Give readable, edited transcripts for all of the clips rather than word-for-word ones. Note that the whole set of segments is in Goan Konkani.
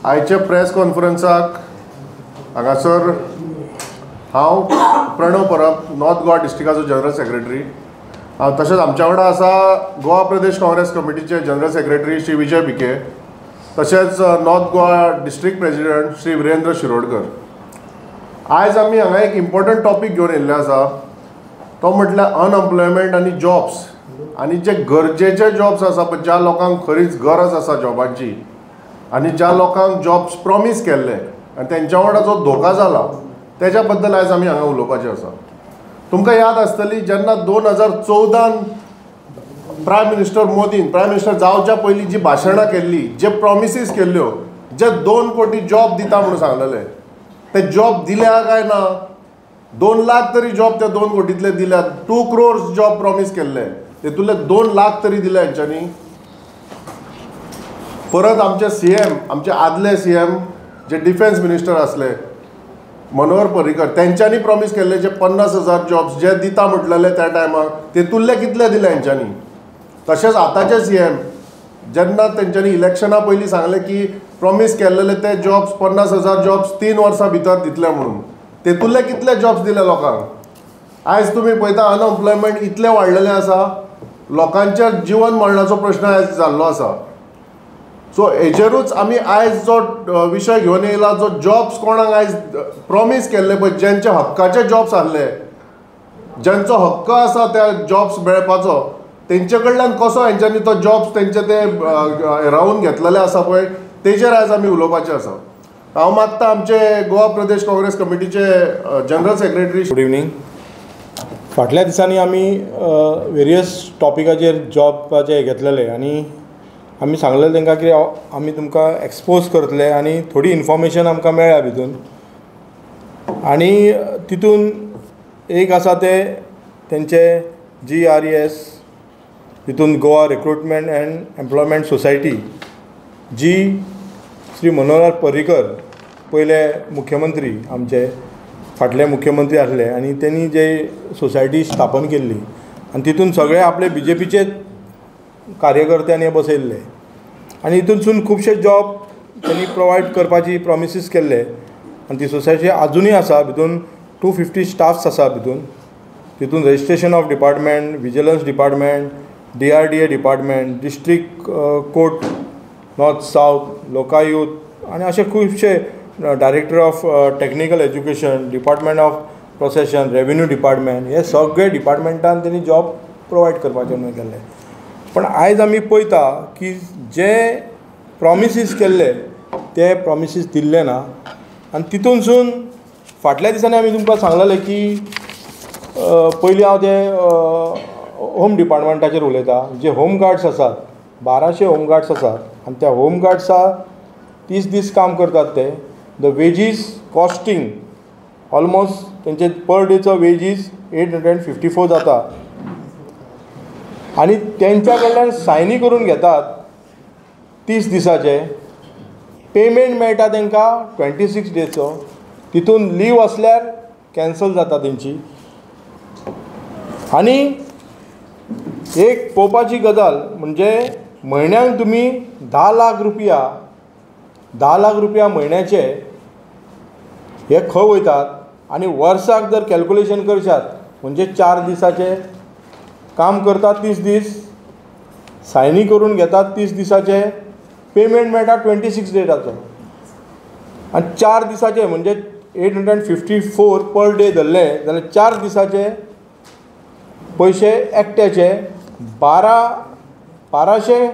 आयच्या प्रेस कॉन्फरन्साक हांगासर हांव प्रणव परब, नॉर्थ गोवा डिस्ट्रिक्टाचो जनरल सेक्रेटरी, हांव तशेंच आमच्या वांगडा आसा गोवा प्रदेश काँग्रेस कमिटीचे जनरल सेक्रेटरी श्री विजय भिके, तशेंच north Goa district president Shri Virendra Shirodkar. आयज आमी हांगा एक इम्पॉर्टंट टॉपीक घेवन येयल्ले आसा, तो म्हटल्यार अनएम्प्लॉयमेंट आनी जॉब्स, आनी जे गरजेचे जॉब्स आसा पळय, ज्या लोकांक खरीच गरज आसा जॉबांची आनी ज्या लोकांक जॉब्स प्रॉमीस केल्ले आनी तेंच्या वांगडा जो धोका जाला तेज्या बद्दल आयज आमी हांगा उलोवपाचें आसा. तुमकां याद आसतली जेन्ना 2014 प्रायम मिनिस्टर मोदीन प्रायम मिनिस्टर जावच्या पयलीं जी भाशणां केल्ली, जे प्रॉमिसीस केल्ल्यो, जे 2 कोटी जॉब दिता म्हणून सांगलेले, ते जॉब दिल्या काय ना? 2 लाख तरी जॉब त्या 2 कोटींतले दिल्यात. 2 क्रोर्स जॉब प्रॉमीस केल्ले, तेतूंतले 2 लाख तरी दिले हेंच्यांनी. परत आमचे सी एम, आमचे आदले सी एम जे डिफेन्स मिनिस्टर आसले मनोहर पर्रीकर, तेंच्यांनी प्रॉमीस केल्ले जे 50,000 जॉब्स जे दिता म्हटलेले त्या टायमाक, तेतूंतले कितले दिले हेंच्यांनी? तशेंच आतांचे सी एम जेन्ना तेंच्यांनी इलेक्शना पयलीं सांगलें की प्रॉमीस केल्लेले ते जॉब्स 50,000 जॉब्स 3 वर्सां भितर दितले म्हणून, तेतूंतले कितले जॉब्स दिले लोकांक? आयज तुमी पळयता अनएम्प्लॉयमेंट इतलें वाडलेलें आसा, लोकांच्या जिवन मरणाचो प्रश्न आयज जाल्लो आसा. सो हेजेरूच आमी आयज जो विशय घेवन येयला, जो जॉब्स कोणाक आयज प्रॉमीस केल्ले पळय, ज्यांच्या हक्काचे जॉब्स आहले, ज्यांचो हक्क आसा त्या जॉब्स मेळपाचो, तेंचे कडल्यान कसो हेंच्यांनी तो जॉब्स तेंचे ते रावून घेतलेले आसा पळय, तेजेर आयज आमी उलोवपाचें आसा. हांव मागता आमचे गोवा प्रदेश काँग्रेस कमिटीचे जनरल सेक्रेटरी. Good evening. फाटल्या दिसांनी आमी वेरियस टॉपिकाचेर जॉबाचे घेतलेले आनी आमी सांगलेले तांकां की आमी तुमकां एक्सपोज करतले आनी थोडी इन्फॉर्मेशन आमकां मेळ्ळ्या भितून. आनी तितून एक आसा ते तेंचे GRES, तितून Goa recruitment and employment society, जी श्री मनोहर पर्रीकर पयले मुख्यमंत्री, आमचे फाटले मुख्यमंत्री आसले आनी तेणी जे सोसायटी स्थापन केल्ली आनी तितून सगळे आपले BJPचे कार्यकर्त्यांनी बसयल्ले आनी हितूनसून खुबशे जॉब तेणी प्रोवायड करपाची प्रॉमिसीस केल्ले आनी ती सोसायटी आजुनूय आसा. भितून 250 स्टाफ्स आसा भितून. तितून registration of department, vigilance department, DRDA department, district court north south, Lokayukta आनी अशे खुबशे director of technical education, department of procession, revenue department, हे सगळे डिपार्टमेंटान तेणी जॉब प्रोवायड करपाचें म्हणून केल्लें. पण आयज आमी पळयता की जे प्रॉमिसीस केल्ले ते प्रॉमिसीस दिल्ले ना. आनी तितूनसून फाटल्या दिसांनी आमी तुमकां सांगलेलें की पयलीं हांव ते होम डिपार्टमेंटाचेर उलयता. जे होम गार्ड्स आसात, 1200 होम गार्ड्स आसात आनी त्या होम गार्ड्सा 30 दीस काम करतात ते. The wages costing almost तेंचे पर डेचो वेजीस 854 जाता आनी तेंच्या कडल्यान सायनी करून घेतात 30 दिसाचे. पेमेंट मेळटा तांकां 26 डेजचो. तितून लीव आसल्यार कॅन्सल जाता तेंची. आनी एक पळोवपाची गजाल म्हणजे म्हयन्याक तुमी 10 लाख रुपया, 10 लाख रुपया म्हयन्याचे हे खंय वयतात? आनी वर्साक जर कॅल्कुलेशन करशात म्हणजे 4 दिसाचे काम करतात 30 दीस, सायनी करून घेतात 30 दिसाचे, पेमेंट मेळटा 26 डेटाचो. आनी 4 दिसाचे म्हणजे 854 पर डे धरले जाल्यार 4 दिसाचे पयशे एकट्याचे 1200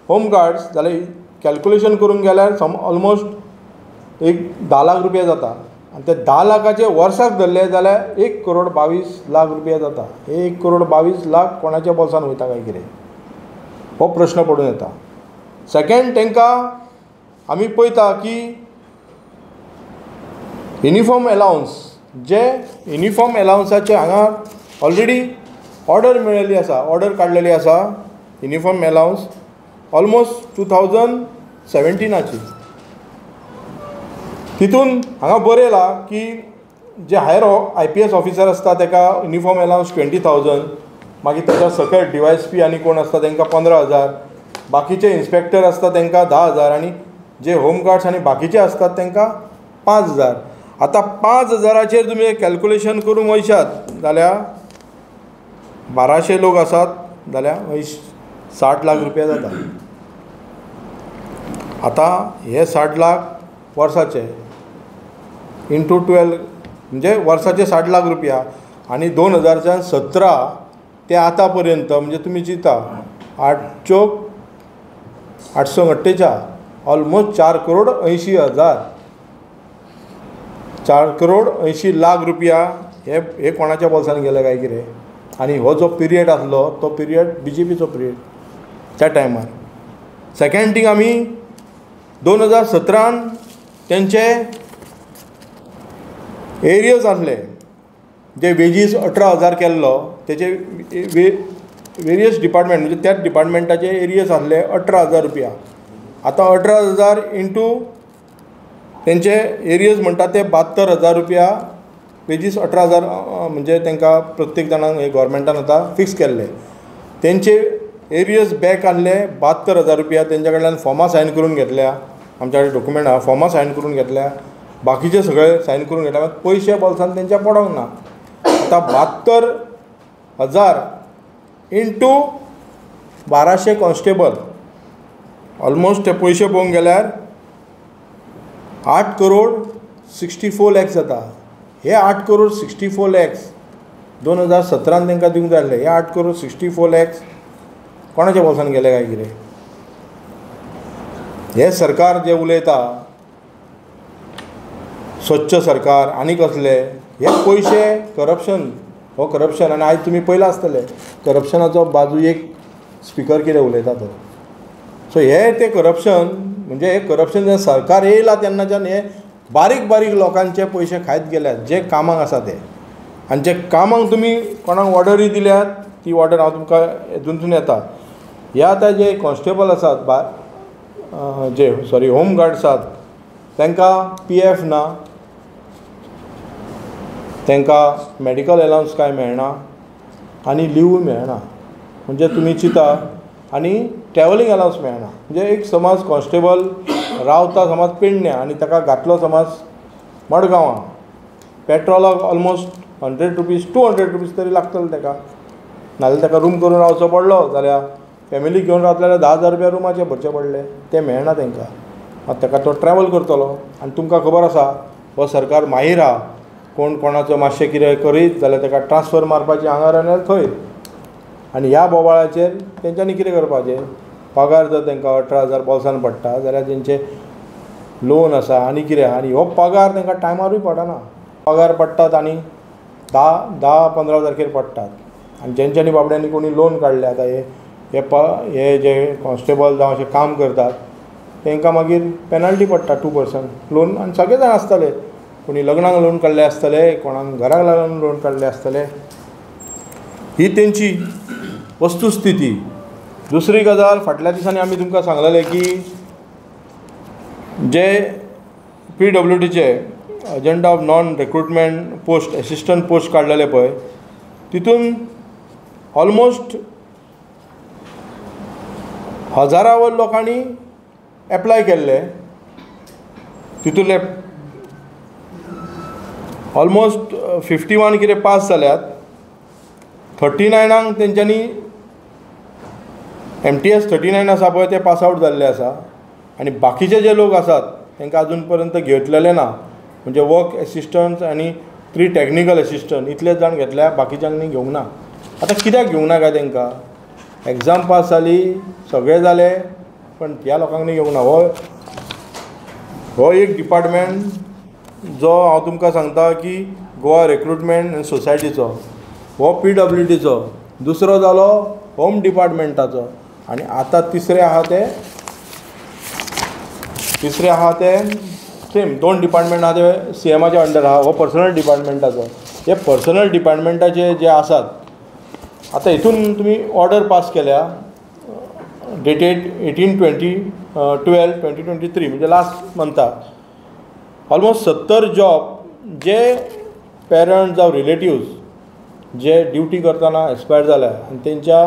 होम गार्ड्स जाल्यार कॅल्कुलेशन करूंक गेल्यार सम ऑलमोस्ट एक 10 लाख रुपया जाता. आनी ते 10 लाखाचे वर्साक धरले जाल्यार 1 करोड 22 लाख रुपया जाता. 1 करोड 22 लाख कोणाच्या बोल्सान वयता काय कितें हो प्रश्न पडून येता. सेकेंड, तांकां आमी पळयता की युनिफॉर्म एलावन्स, जे युनिफॉर्म एलावन्साचे हांगा ऑलरेडी ऑर्डर मेळिल्ली आसा, ऑर्डर काडलेली आसा. युनिफॉर्म एलावन्स ऑलमोस्ट 2017ची. तितून हांगा बरयलां की जे हायर IPS officer आसता ताका युनिफॉर्म एलावन्स 20,000, मागीर ताच्या सकयल DYSP आनी कोण आसता तांकां 15,000, बाकीचे इन्स्पेक्टर आसता तांकां 10,000 आनी जे होम गार्ड्स आनी बाकीचे आसतात तांकां 5,000. आतां 5,000चेर तुमी कॅल्कुलेशन करूंक वयशात जाल्यार 1,200 लोक आसात जाल्यार 60 लाख रुपया जाता. आतां हे 60 लाख वर्साचे इंटू 12 म्हणजे वर्साचे 60 लाख रुपया आनी 2017 ते आतां पर्यंत म्हणजे तुमी चिंता 8 चौक 848 ऑलमोस्ट 4 करोड 80 हजार 4 करोड 80 लाख रुपया हे कोणाच्या बोल्सान गेले काय कितें. आनी हो जो पिरियड आसलो तो पिरियड बीजेपीचो पिरियड त्या टायमार. सेकेंड थींग, आमी 2017 तेंचे एरियज आसले जे वेजीस 18,000 केल्लो तेचे वेरियस डिपार्टमेंट म्हणजे त्याच डिपार्टमेंटाचे एरियज आसले 18,000 रुपया. आतां 18,000 इंटू तेंचे एरियज म्हणटा ते 72,000 रुपया वेजीस 18,000 म्हणजे तांकां प्रत्येक जाणांक हे गोवोरमेंटान आतां फिक्स केल्ले. तेंचे एरियज बॅक आहले 72,000 रुपया तेंच्या कडल्यान फॉर्मां सायन करून घेतल्या, आमच्या कडेन डॉक्युमेंट आहा, फॉर्मां सायन करून घेतल्या, बाकीचे सगळे सायन करून घेतल्या, पयशे बोल्सान तेंच्या पडोंक ना. आतां 72,000 इंटू 1,200 कॉन्स्टेबल ऑलमोस्ट ते पयशे पळोवंक गेल्यार 8 करोड 64 लॅक्स जाता. हे 8 करोड 64 लॅक्स 2017 तांकां दिवंक जाय आसले. हे 8 करोड 64 लॅक्स कोणाच्या बोल्सान गेले काय कितें. हे सरकार जे उलयता स्वच्छ सरकार आनी कसले, हे पयशे करप्शन, हो करप्शन. आनी आयज तुमी पयलां आसतलें करप्शनाचो बाजू एक स्पिकर कितें उलयता तो. सो हे ते करप्शन म्हणजे हे करप्शन जेन्ना सरकार येयलां तेन्नाच्यान हे बारीक बारीक लोकांचे पयशे खायत गेल्यात जे कामाक आसा ते. आनी जे कामाक तुमी कोणाक ऑर्डरी दिल्यात ती ऑर्डर हांव तुमकां हेतूनसून येता. हे आतां जे कॉन्स्टेबल आसात जे सॉरी होम गार्ड आसात तांकां पी एफ ना, तांकां मॅडिकल एलावन्स कांय मेळना आनी लिवूय मेळना. म्हणजे तुमी चिंता, आनी ट्रॅवलिंग एलावन्स मेळना. म्हणजे एक समज कॉन्स्टेबल रावता समज पेडण्या आनी ताका घातलो समज मडगांवां, पेट्रोलाक ऑलमोस्ट 100 रुपीज 200 रुपीज तरी लागतले ताका. नाजाल्यार ताका रूम करून रावचो पडलो जाल्यार फॅमिली घेवन रावतले जाल्यार 10,000 रुपया रुमाचे भरचे पडले, ते मेळना तांकां. आतां ताका तो ट्रॅवल करतलो आनी तुमकां खबर आसा हो सरकार माहीर आहा, कोण कोणाचो मातशें कितें करीत जाल्यार ताका ट्रान्सफर मारपाची हांगा नाजाल्यार थंय. आनी ह्या बोवाळाचेर तेंच्यांनी कितें करपाचें, पगार जर तांकां 18,000 बोल्सान पडटा जाल्यार तेंचे लोन आसा आनी कितें आहा, आनी हो पगार तांकां टायमारूय पडना. पगार पडटात आनी 10-15 तारखेर पडटात. आनी जेंच्यांनी बाबड्यांनी कोणी लोन काडले आतां हे हे जे कॉन्स्टेबल जावं अशें काम करतात तांकां मागीर पेनल्टी पडटा 2% लोन. आनी सगळे जाण आसतले, कोणी लग्नाक लोन काडले आसतले, कोणाक घराक लागून लोन काडले आसतले. ही तेंची वस्तुस्थिती. दुसरी गजाल, फाटल्या दिसांनी आमी तुमकां सांगलेलें की जे पी डब्ल्यू डीचे agenda of non recruitment post assistant post काडलेले पळय तितून ऑलमोस्ट हजारावर लोकांनी एप्लाय केल्ले. तितूंतले ऑलमोस्ट 51 कितें पास जाल्यात, 39 तेंच्यांनी MTS 39 आसा पळय ते पास आवट जाल्ले आसा. आनी बाकीचे जे लोक आसात तांकां आजून पर्यंत घेतलेले ना. म्हणजे वर्क एसिस्टंट आनी 3 टॅक्निकल एसिस्टंट इतले जाण घेतल्या, बाकीच्यांनी घेवंक ना. आतां कित्याक घेवंक ना काय तांकां? एग्जाम पास जाली, सगळें जालें, पण ह्या लोकांनी घेवंक ना. हो एक डिपार्टमेंट जो हांव तुमकां सांगता की गोवा रिक्रुटमेंट सोसायटीचो, हो पी डब्ल्यू डीचो, दुसरो जालो होम डिपार्टमेंटाचो, आनी आतां तिसरे आहा ते सेम 2 डिपार्टमेंट आहा ते सी एमाच्या अंडर आहा. हो पर्सनल डिपार्टमेंटाचो. हे पर्सनल डिपार्टमेंटाचे जे आसात आतां हितून तुमी ऑर्डर पास केल्या डेटेड 18/20/12/2023 म्हणजे लास्ट मंथाक ऑलमोस्ट 70 जॉब जे पेरंट्स जावं रिलेटिव्स जे ड्युटी करतना एक्सपायर जाल्या आनी तेंच्या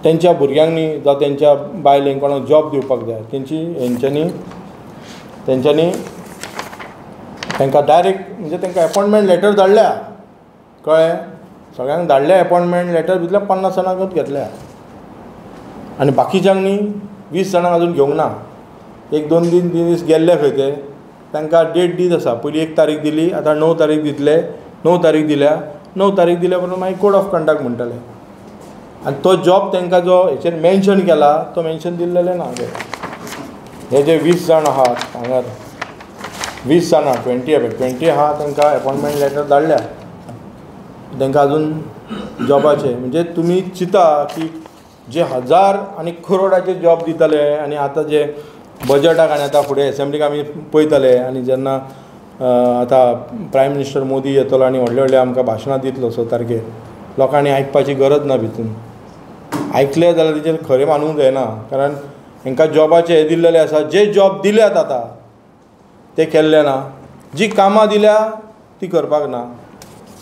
तेंच्या भुरग्यांनी जावं तेंच्या बायलेंक कोणाक जॉब दिवपाक जाय तेंची तेंच्यांनी तांकां डायरेक्ट म्हणजे तांकां एपॉयंटमेंट लेटर धाडल्या, कळ्ळें, सगळ्यांक धाडल्या एपॉयंटमेंट लेटर, भितरल्या 50 जाणांकूच घेतल्या आनी बाकीच्यांक न्ही 20 जाणांक अजून घेवंक ना. 1-2 3 दीस गेल्ले खंय ते, तांकां डेट दीत आसा, पयलीं 1 तारीख दिली, आतां 9 तारीख दितले, 9 तारीख दिल्या, 9 तारीख दिल्या उपरांत मागीर कोड ऑफ कंडक्ट म्हणटले आनी तो जॉब तांकां जो हेचेर मेन्शन केला तो मेन्शन दिल्लेले ना. हे जे 20 जाण आहात हांगा 20 जाणां 20 आहा तांकां एपॉयंटमेंट लेटर धाडल्या, तांकां अजून जॉबाचे. म्हणजे तुमी चिंता की जे हजार आनी करोडाचे जॉब दितले आनी आतां जे बजटाक आनी आतां फुडें एसेंब्लीक आमी पळयतले आनी जेन्ना आतां प्रायम मिनिस्टर मोदी येतलो आनी व्हडले व्हडले आमकां भाशणां दितलो 6 तारखेर, लोकांनी आयकपाची गरज ना. भितून आयकलें जाल्यार तेचेर खरें मानूंक जायना, कारण हांकां जॉबाचे हें दिल्लेलें आसा, जे जॉब दिल्यात आतां ते केल्ले ना, जी कामां दिल्या ती करपाक ना.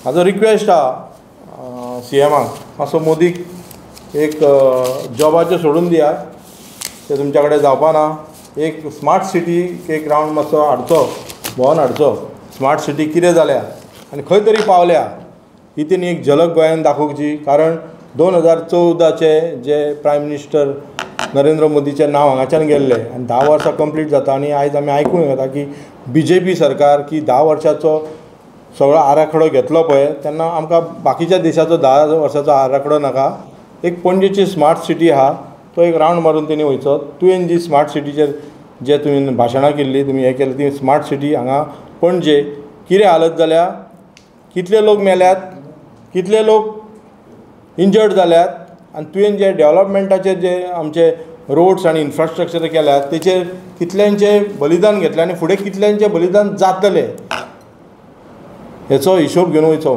म्हाजो रिक्वेस्ट आहा सी एमाक, मातसो मोदीक एक जॉबाचें सोडून दियात, ते तुमच्या कडेन जावपा ना. एक स्मार्ट सिटी एक रावंड मातसो हाडचो, भोंवन हाडचो, स्मार्ट सिटी कितें जाल्या आनी खंय तरी पावल्या ही तेणी एक झलक गोंयान दाखोवची. कारण 2014 जे प्रायम मिनिस्टर नरेंद्र मोदीचें नांव हांगाच्यान गेल्लें आनी 10 वर्सां कंप्लीट जाता आनी आयज आमी आयकूंक येता की बी जे पी सरकार की 10 वर्सांचो सगळो आराखडो घेतलो पळय, तेन्ना आमकां बाकीच्या देशाचो 10 वर्सांचो आराखडो नाका. एक पणजेची स्मार्ट सिटी आहा तो एक रावंड मारून तेणी वयचो. तुवें जी स्मार्ट सिटीचेर जे तुवें भाशणां केल्लीं, तुमी हें केलें, ती स्मार्ट सिटी हांगा पणजे कितें हालत जाल्या, कितले लोक मेल्यात, कितले लोक इंजर्ड जाल्यात आनी तुवें जे डेवलपमेंटाचे जे आमचे रोड्स आनी इन्फ्रास्ट्रक्चर केल्यात तेचेर कितल्यांचें बलिदान घेतलें आनी फुडें कितल्यांचें बलिदान जातलें हेचो हिशोब घेवन वयचो.